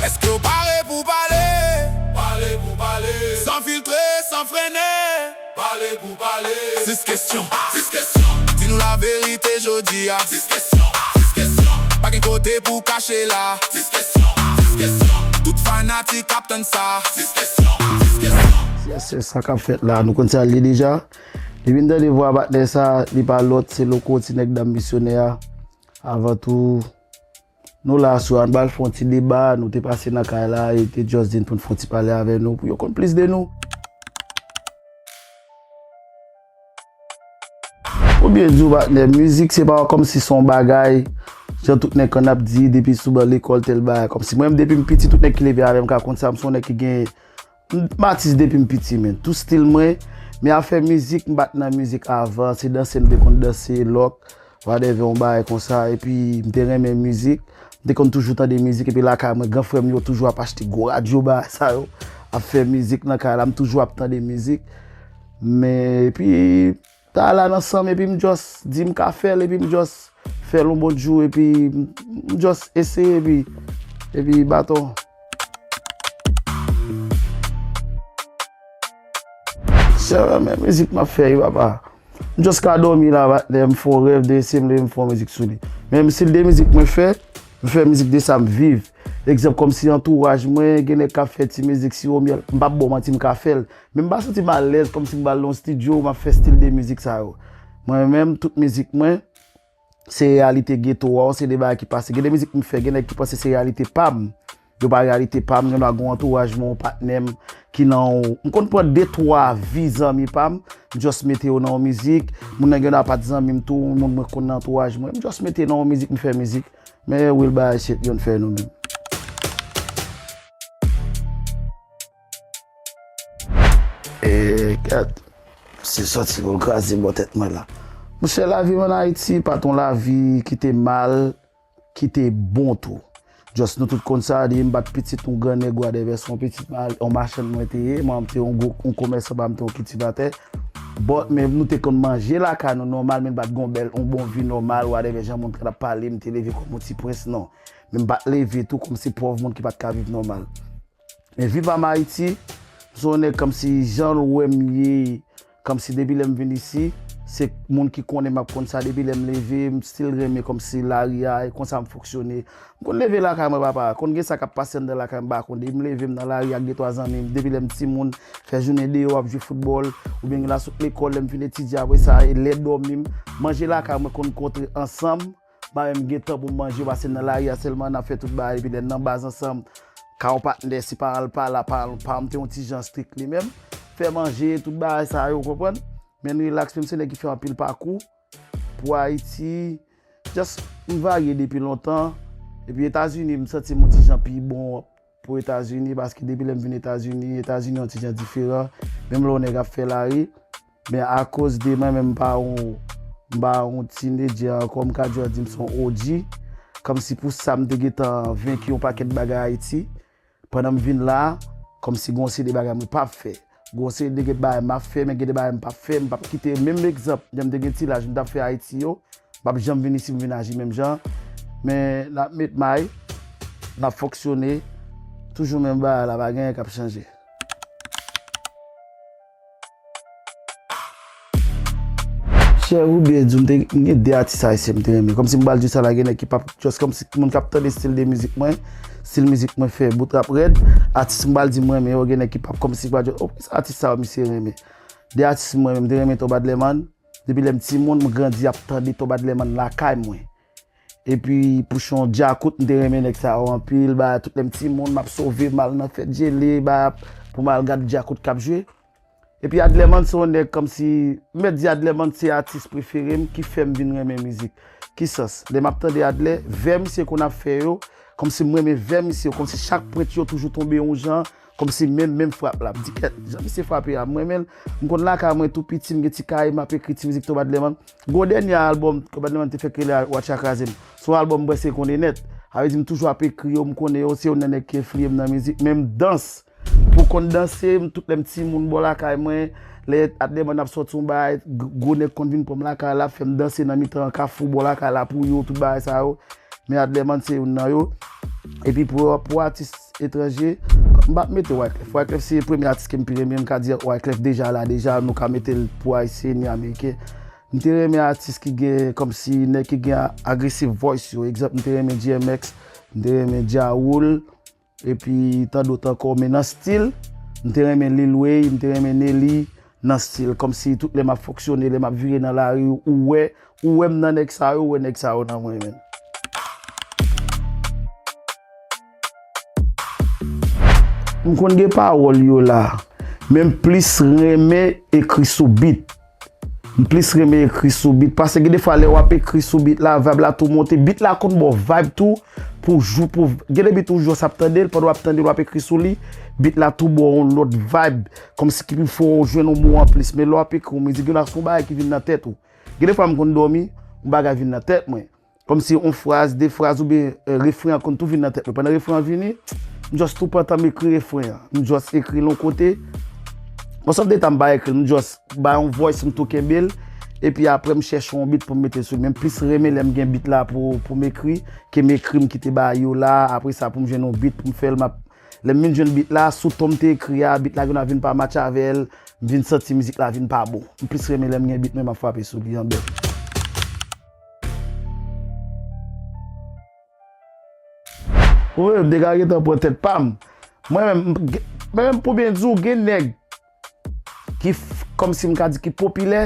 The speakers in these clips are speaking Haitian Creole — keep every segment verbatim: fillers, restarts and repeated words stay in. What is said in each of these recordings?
Èske w pare pou pale? Pale pou pale. San filtre, san frennen. Pale pou pale. Sis kesyon. Sis kesyon. Di nou laverite jodi a. Sis kesyon. Sis kesyon. Pa gen kote pou kache la. Sis kesyon. Sis kesyon. Tout fanatik ap tann sa. Sis kesyon. Sis kesyon. Yes, yes, sa k ap fèt la, nou konn sa l ye deja. Depi n tande vwa patnè sa, li pa lòt, se Loko, ti nèg dam misyonè a. Avan tou, nou la aswè a, nou pral fè yon ti deba, nou te pase nan kay la, e te just di n pou n fè yon ti pale avè nou, pou yo konn plis de nou. Ou byen di w, patnè, mizik se pa kòmsi se yon bagay, jan tout nèg konn ap di, depi sou ban lekòl, tèl bagay. Kòmsi mwen menm, depi m piti, tout nèg ki leve avè m ka konn sa, m se yon nèg ki gen, m, m atis depi m piti, men. Tou stil mwen, men afè mizik, m pa t nan mizik avan, se danse m te konn danse, lòk, whatever, yon bagay konsa, epi m te renmen mizik, m te konn toujou tande mizik, epi lakay mwen, gran frè m yo toujou ap achte gwo radyo, bagay sa yo, ap fè mizik nan kay la, m toujou ap tande mizik, men, epi, ta la nan san m, epi m just di m ka fè l, epi m just fè l yon bon jou, epi m, m just eseye, epi, epi baton. Chè, men mizik m ap fè, wi, papa. M just ka dòmi la, patnè, m fè yon rèv de se m leve m fè yon mizik sou li. Men stil de mizik mwen fè, m fè mizik de sa m viv. Egzanp, kòmsi antouraj mwen, gen nèg k ap fè ti mizik siwo myèl, m p ap ba w manti, m ka fè l. Men m pa santi m alèz kòmsi m pral nan yon estidyo, m ap fè stil de mizik sa yo. Mwen menm, tout mizik mwen, se reyalite geto a, se de bagay ki pase. Gen de mizik m fè, gen nèg ki panse se reyalite pa m. Yo pa reyalite pa m, gen dwa gen yon antouraj mwen, yon patnè m ki nan yon, m konn pran de, twa vi zanmi pa m, m just mete yo nan yon mizik. Moun nan gen dwa pa t zanmi m tou, moun mwen konn nan antouraj mwen. M just mete nan yon mizik, m fè mizik. Men wi l bagay shit yo n fè nou menm. E gad, se sòti pou l kraze bò tèt mwen la. Monchè, lavi m ann Ayiti pa t yon lavi ki te mal, ki te bon tou. Just nou tout konn sa, depi m pa t pitit yon gran nèg, whatever, se yon pitit ma-, yon machann mwen te ye, manman m te yon gwo, yon komèsan, papa m te yon kiltivatè. But, men nou te konn manje lakay nou nòmal, men n pa t gen yon bèl, yon bon vi nòmal, whatever, jan moun t ap pale, m te leve kòm yon ti prens, non. Men m pa t leve tou kòmsi pòv moun ki pa t ka viv nòmal. Men viv ann Ayiti, m se yon nèg kòmsi jan w wè m ye, kòmsi depi lè m vin isi, se moun ki konnen m ap konn sa, depi lè m leve, m still renmen kòmsi lari a, e konsa m fonksyone. M konn leve lakay mwen, papa, konn gen sa k ap pase anndan lakay m, m pa konn. Depi m leve, m nan lari ak de twa zanmi m, depi lè m timoun, fè jounen deyò, ap jwe foutbòl, oubyen gen la sot lekòl, lè m fin etidye, apre sa, e lè dòmi m, manje lakay mwen konn kontre ansanm, m pa menm gen tan pou m manje, pase m nan lari a sèlman, n ap fè tout bagay, epi lè n nan baz ansanm, ka yon patnè, si paran l pa la, paran, paran m te yon ti jan strik li menm, fè manje, tout bagay sa yo, w konprann? Men relax, men m se nèg ki fè anpil pakou pou Ayiti, just m varye depi lontan, epi Etazini, m santi m yon ti jan pi bon pou Etazini, paske depi lè m vin Etazini, Etazini yon ti jan diferan, menm lè yon nèg ap fè lari, men akoz de mwen menm m pa yon, m pa yon teenager ankò, m ka djè di m se yon O G, kòmsi pou sa m te gentan venki yon pakèt bagay Ayiti, pandan m vin la, kòmsi gen yon seri de bagay mwen p ap fè, gen yon seri de bagay m ap fè, men gen de bagay m p ap fè, m p ap kite menm egzanp, jan m te gen ti laj m t ap fè Ayiti yo, m p ap janm vin isi m vin aji menm jan. Men n ap met may, n ap fonksyone, toujou menm bagay la, pa gen anyen k ap chanje. Chè, ou byen di w, m te, m gen de atis ayisyen m te renmen. Kòmsi m pral di sa la, gen nèg ki p ap, just kòmsi moun k ap tande stil de mizik mwen, stil mizik mwen fè bout rap rèd, atis m pral di m renmen yo, gen nèg ki p ap kòmsi pral di, oh, atis sa yo misye renmen. De atis mwen menm, m te renmen Top Adlerman. Depi lè m timoun, m grandi ap tande Top Adlerman lakay mwen. Epi Pouchon Djakout, m te renmen nèg sa yo anpil, ba, tout lè m timoun, m ap sove, m al nan fèt jele, ba, pou m al gad Djakout k ap jwe. Epi Adlerman se yon nèg kòmsi, m mèt di Adlerman se atis prefere m ki fè m vin renmen mizik. Ki sans? Lè m ap tande Adler, vè misye konn ap fè yo, kòmsi m renmen vè misye yo, kòmsi chak pwent yo toujou tonbe yon jan, kòmsi menm, menm frap la. M di, kèt, jan misye frape a, m renmen l. M konn lakay mwen tou piti, m gen ti kaye, m ap ekri ti mizik Top Adlerman. Gon dènye albòm Top Adlerman te fè k rele Watch A Kraze M. Se yon albòm m prèske konnen nèt. Sa vle di m toujou ap ekri yo, m konnen yo, se youn nan nèg ki enfliye m nan mizik. Menm dans, pou konn danse, m tout lè m timoun bò lakay mwen, lè Adlerman ap sòti yon bagay, g-, gwo nèg konn vin pran m lakay la, fè m danse nan mitan kafou bò lakay la pou yo, tout bagay sa yo. Men Adlerman se youn nan yo. Epi pou, pou atis etranje, m p ap mete Wyclef. Wyclef se premye atis ke m pi renmen, m ka di Wyclef deja la, deja nou ka mete l pou Ayisyen ni Ameriken. M te renmen atis ki gen, kòmsi nèg ki gen a-, aggressive voice yo. Egzanp, m te renmen D M X, m te renmen Ja Rule, epi tandot ankò, men nan stil, m te renmen Lil Wayne, m te renmen Nelly, nan stil, kòmsi tout lè m ap fonksyone, lè m ap vire nan lari, ou wè, ou wè m nan nèg sa yo, ou wè nèg sa yo nan mwen, menn. M konn gen pawòl yo la, men m plis renmen ekri sou beat. M plis renmen ekri sou beat, paske gen defwa lè w ap ekri sou beat la, vibe la tou monte. Beat la konn ba w vibe tou, pou jou, pou, gen de beat ou jis ap tande l, pandan w ap tande l, w ap ekri sou li, beat la tou ba w yon lòt vibe, kòmsi ki pou fè w jwenn yon mo anplis. Men lè w ap ekri yon mizik, gen la se yon bagay ki vin nan tèt ou. Gen defwa m konn dòmi, yon bagay vin nan tèt mwen. Kòmsi yon fraz, de fraz oubyen, eh, refren an konn tou vin nan tèt mwen. Pandan refren an vini, m just tou pran tan m ekri refren an. M just ekri l yon kote. Most of the time m pa ekri l, m just bay yon voice, m tou kenbe l. Epi apre m chèche yon beat pou m mete sou li. Men m plis renmen lè m gen beat la pou, pou m ekri, ke m ekri, m kite bagay yo la. Apre sa pou m jwenn yon beat pou m fè l, m ap, lè m vin jwenn beat la, sou ton m te ekri a, beat la gen dwa vin pa match avè l, m vin santi mizik la vin pa bon. M plis renmen lè m gen beat mwen m ap frape sou li an bèt. Ou menm, m te ka gentan pran tèt pa m. Mwen menm, m gen, mwen menm pou byen di w, gen nèg ki f-, kòmsi m ka di ki popilè,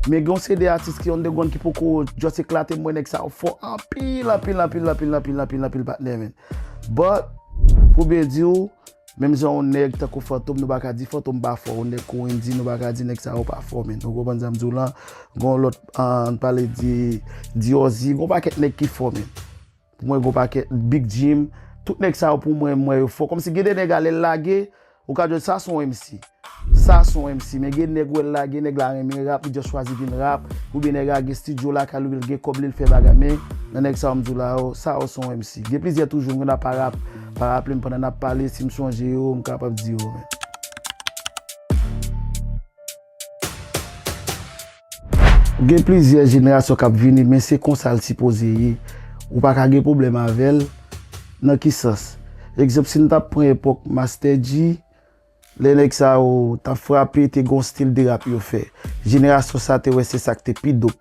men gen yon seri de atis ki underground ki poko just eklate, m wè nèg sa yo fò anpil, anpil, patnè, men. But, pou byen di w, menm jan yon nèg tankou Fantom, nou pa ka di Fantom pa fò, yon nèg kou Wendyy, nou pa ka di nèg sa yo pa fò, men. Ou konprann sa m di w lan? Gen yon lòt, ah, n pale de Diorzi, gen yon pakèt nèg ki fò, men. Pou mwen, gen yon pakèt Big Jim, tout nèg sa yo pou mwen, m wè yo fò. Kòmsi gen de nèg a lè l lage, ou ka jwenn sa se yon M C. Sa se yon M C, men gen nèg wè l lage, nèg la renmen rap, li just chwazi vin rap, oubyen nèg la gen estidyo lakay li, l gen kòb li, l fè bagay, men nan nèg sa yo m di w la yo, sa yo se yon M C. Gen plizyè toujou, m gen dwa pa rap-, pa raple m pandan n ap pale, si m sonje yo, m kapab di yo, men. Gen plizyè jenerasyon k ap vini, men se konsa l sipoze ye. Ou pa ka gen pwoblèm avè l. Nan ki sans? Egzanp, si n t ap pran epòk Master G, lè nèg sa yo t ap frape, te gen yon stil de rap yo fè. Jenerasyon sa te wè se sa k te pi dope.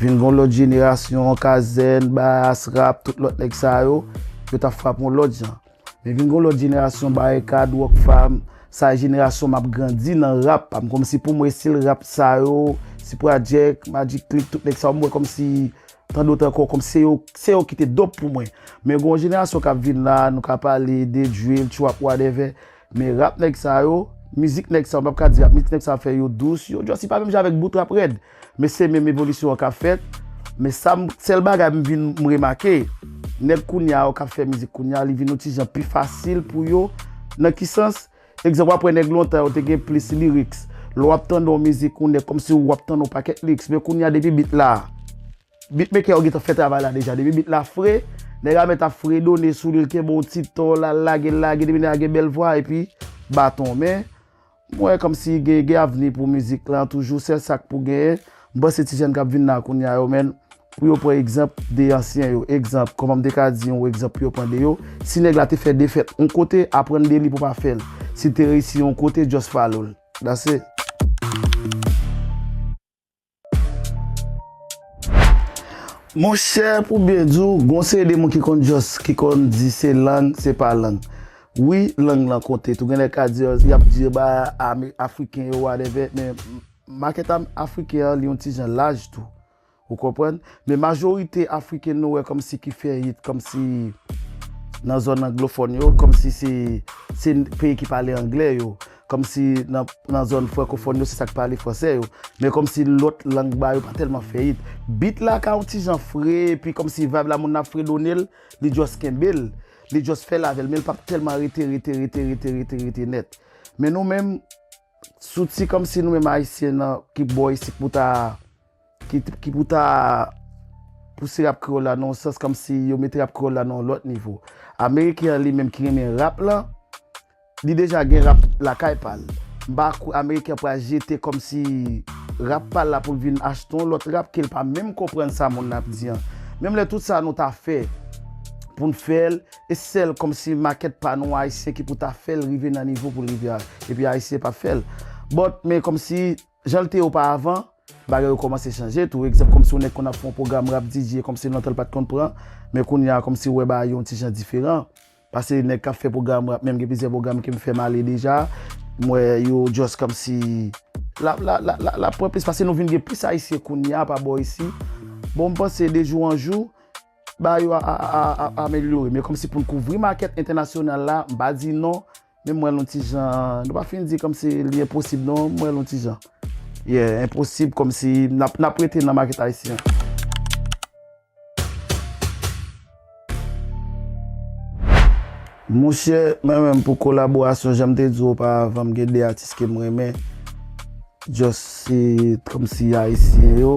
Vin gen yon lòt jenerasyon, Kazèn, Baas, Rap, tout lòt nèg sa yo, yo t ap frape yon lòt jan. Men vin gen yon lòt jenerasyon, Barikad, Rockfam, sa jenerasyon m ap grandi nan rap pa m. Kòmsi pou mwen, estil rap sa yo, Sipra Jack, Magic Click, tout nèg sa yo, m wè kòmsi, tandot ankò, kòmsi se yo, se yo ki te dope pou mwen. Men gen yon jenerasyon k ap vin la, nou ka pale de drill, trap, whatever. Men rap nèg sa yo, mizik nèg sa yo, m p ap ka di rap, mizik nèg sa yo fè yo dous, yo just, li pa menm jan avèk bout rap rèd. Men se menm evolisyon an k ap fèt. Men sa m, sèl bagay m vin, m remake, nèg kounye a yo k ap fè mizik kounye a, li vin yon ti jan pi fasil pou yo. Nan ki sans? Egzanp, w ap wè nèg lontan yo te gen plis lyrics. Lè w ap tande yon mizik, yon nèg kòmsi w ap tande yon pakèt lyrics. Men kounye a, depi beat la, beatmaker yo gentan fè travay la deja. Depi beat la fre, nèg la mèt ap fredone sou li, l kenbe yon ti ton, l al lage, l lage, depi nèg la gen bèl vwa, epi baton. Men, m wè kòmsi gen, gen avni pou mizik lan toujou, sèl sa k pou genyen. M panse ti jèn k ap vin la kounye a yo, menn, pou yo pran egzanp de ansyen yo. Egzanp, kòman m te ka di yon egzanp pou yo pran de yo? Si nèg la te fè defèt yon kote, aprann de li pou w pa fè l. Si l te reyisi yon kote, just follow l. That's it. Monchè, pou byen di w, gon seri de moun ki konn just, ki konn di se lang, se pa lang. Wi, lang lan konte tou. Gen nèg ka di, y ap di, ba, Ame-, Afriken yo, whatever, men makèt am-, Afriken an, li yon ti jan laj tou. Ou konprann? Men majorite Afriken nou wè kòmsi ki fè hit, kòmsi nan zòn anglofòn yo, kòmsi se, se peyi ki pale anglè yo. Kòmsi nan, nan zòn frankofòn yo, se sa k pale fransè yo. Men kòmsi lòt lang ba yo pa tèlman fè hit. Beat la ka yon ti jan fre, epi kòmsi vibe la, moun nan ap fredone l, li just kenbe l. Li just fè l avè l, men l p ap tèlman rete, rete, rete, rete, rete, rete nèt. Men nou menm, soti kòmsi nou menm Ayisyen nan, ki bò isit pou ta ki, ki pou ta pouse rap kreyòl la nan yon sans kòmsi yo mete rap kreyòl la nan yon lòt nivo. Ameriken an li menm ki renmen rap lan, li deja gen rap lakay pa l. M pa kwè Ameriken an pral jete kòmsi rap pa l la pou l vin achte yon lòt rap ke l pa menm konprann sa moun nan ap di an. Menm lè tout sa nou ta fè, pou n fè l, e sèl kòmsi makèt pa nou ayisyen ki pou ta fè l rive nan nivo pou l rive a, epi ayisyen p ap fè l. But, men kòmsi, jan l te ye oparavan, bagay yo kòmanse chanje tou. Egzanp, kòmsi yon nèg konn ap fè yon pwogram rap D J, kòmsi lontan l pa t konn pran, men kounye a, kòmsi w wè bagay yo yon ti jan diferan. Paske nèg k ap fè pwogram rap, menm gen plizyè pwogram ke m fè m ale deja, m wè yo just kòmsi l ap, l ap, l ap, l ap, l ap pran plis, paske nou vin gen plis ayisyen kounye a pa bò isi. Bon, m panse de jou an jou, bagay yo a, a, a, a, a amelyore. Men kòmsi pou n kouvri makèt entènasyonal la, m pa di non, men m wè l yon ti jan, nou pa fin di kòmsi li enposib non, m wè l yon ti jan. Yeah, enposib, kòmsi n ap, n ap rete nan makèt ayisyen an. Monchè, mwen menm pou kolaborasyon, jan m te di w oparavan, m gen de atis ke m renmen. Just se kòmsi ayisyen yo.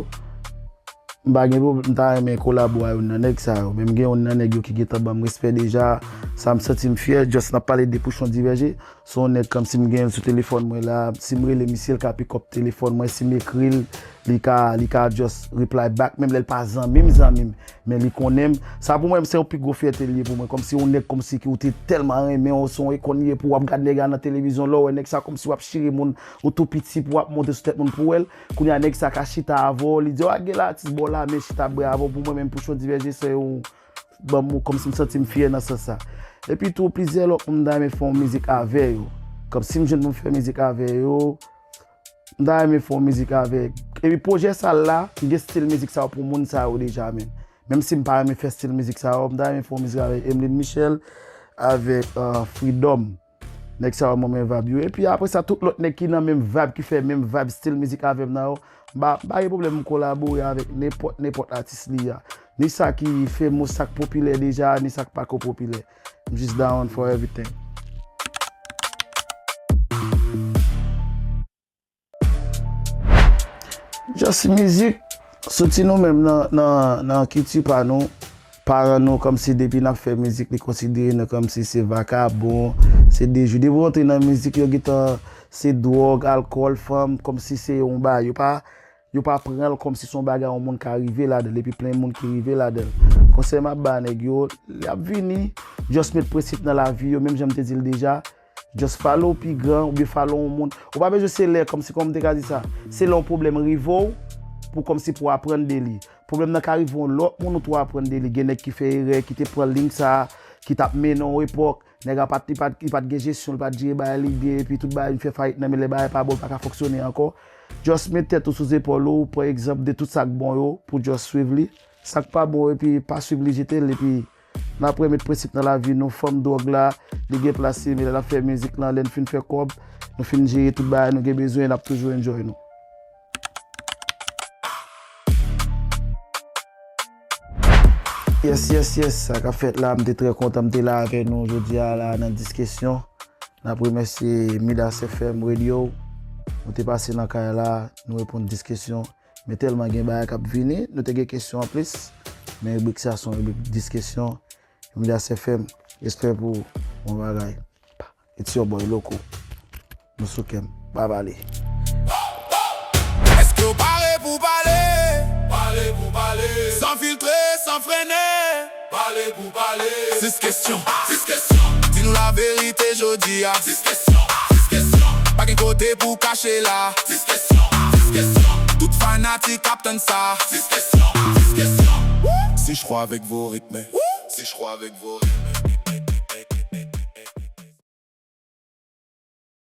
M pa gen pwoblèm, m ta renmen kolabo a youn nan nèg sa yo. Men m gen youn nan nèg yo ki gentan ban m respè deja. Sa m santi m fyè. Just n ap pale de Pouchon Divèje. Se yon nèg kòmsi m gen l sou telefòn mwen la. Si m rele misye, l ka pick up telefòn mwen. Si m ekri l, li ka, li ka just reply back. Menm lè l pa zanmi m, zanmi m. Men li konnen m. Sa pou mwen, se yon pi gwo fyète li ye pou mwen. Kòmsi yon nèg kòmsi ki ou te tèlman renmen, ou se yon ikòn li ye pou w ap gad nèg la nan televizyon. Lè w wè nèg sa kòmsi w ap chire moun, ou tou piti pou w ap monte sou tèt moun pou w wè l. Kounye a nèg sa ka chita avè w, li di w, "A, gen la atis bò la, men chita bwè avè w." Pou mwen menm, Pouchon Divèje se yon ban m, kòmsi m santi m fyè nan sans sa. Epi tou, plizyè lòt moun m ta renmen fè yon mizik avè yo. Kòmsi m jwenn pou m fè mizik avè yo, m ta renmen fè yon mizik avè. Epi pwojè sa la, m gen stil mizik sa yo pou moun sa yo deja, men. Menm si m pa renmen fè stil mizik sa yo, m ta renmen fè yon mizik avèk Emeline Michel, avèk, euh, Freedom. Nèg sa yo m renmen vibe yo. Epi apre sa, tout lòt nèg ki nan menm vibe, ki fè menm vibe, stil mizik avè m nan yo, m pa, m pa gen pwoblèm m kolabore avèk nenpòt, nenpòt atis li a. Ni sa ki famous, sa k popilè deja, ni sa k pako popilè. M jis down for everything. Just mizik, soti nou menm nan, nan, nan kilti pa nou. Paran nou, kòmsi depi n ap fè mizik, li konsidere nou kòmsi se vakabon, se dejou. Depi w antre nan mizik, yo gentan se dwòg, alkòl, fanm, kòmsi se yon bagay. Yo pa, yo pa pran l kòmsi se yon bagay yon moun ka rive ladan l, epi plen moun ki rive ladan l. Konsèy m ap ba nèg yo, y ap vini, just met prensip nan lavi yo, menm jan m te di l deja, just follow pi gran oubyen follow yon moun. Ou pa bezwen se lè kòmsi, kòman m te ka di sa? Se lè yon pwoblèm rive w pou kòmsi pou w aprann de li. Pwoblèm nan ka rive yon lòt moun ou tou aprann de li. Gen nèg ki fè erè, ki te pran liy sa, ki t ap mennen yon epòk. Nèg la pa t, li pa t, li pa t gen jesyon, li pa t jere bagay li byen, epi tout bagay vin fè fayit nan men l, lè bagay pa bon, li pa ka fonksyone ankò. Just met tèt ou sou zepòl ou, pran egzanp de tout sa k bon yo, pou just swiv li. Sa k pa bon, epi pa swiv li, jete l, epi n ap remet prensip nan lavi nou, fanm dwòg la, li gen plas li, men lè n ap fè mizik lan, lè n fin fè kòb, nou fin jere tout bagay nou gen bezwen, n ap toujou enjoy nou. Yes, yes, yes, sa k ap fèt la, m te trè kontan, m te la avè nou jodi a la nan dis kesyon. N ap remèsye Midas F M Radio. Nou te pase nan kay la, nou reponn dis kesyon. Men tèlman gen bagay k ap vini, nou te gen kesyon anplis. Men ribrik sa se yon ribrik dis kesyon. Midas F M, respè pou ou, bon bagay. It's your boy Loco. Nou sou kè m. Ba pale. Èske w pare pou pale? Pale pou pale. San filtre, san frennen. Pale pou pale. Dis kesyon. Dis kesyon. Di nou laverite jodi a. Dis kesyon. Dis kesyon. Pa gen kote pou kache la. Dis kesyon. Dis kesyon. Tout fanatik ap tann sa. Dis kesyon. Dis kesyon. C'est je crois avec vos rythmes. C'est je crois avec vos rythmes.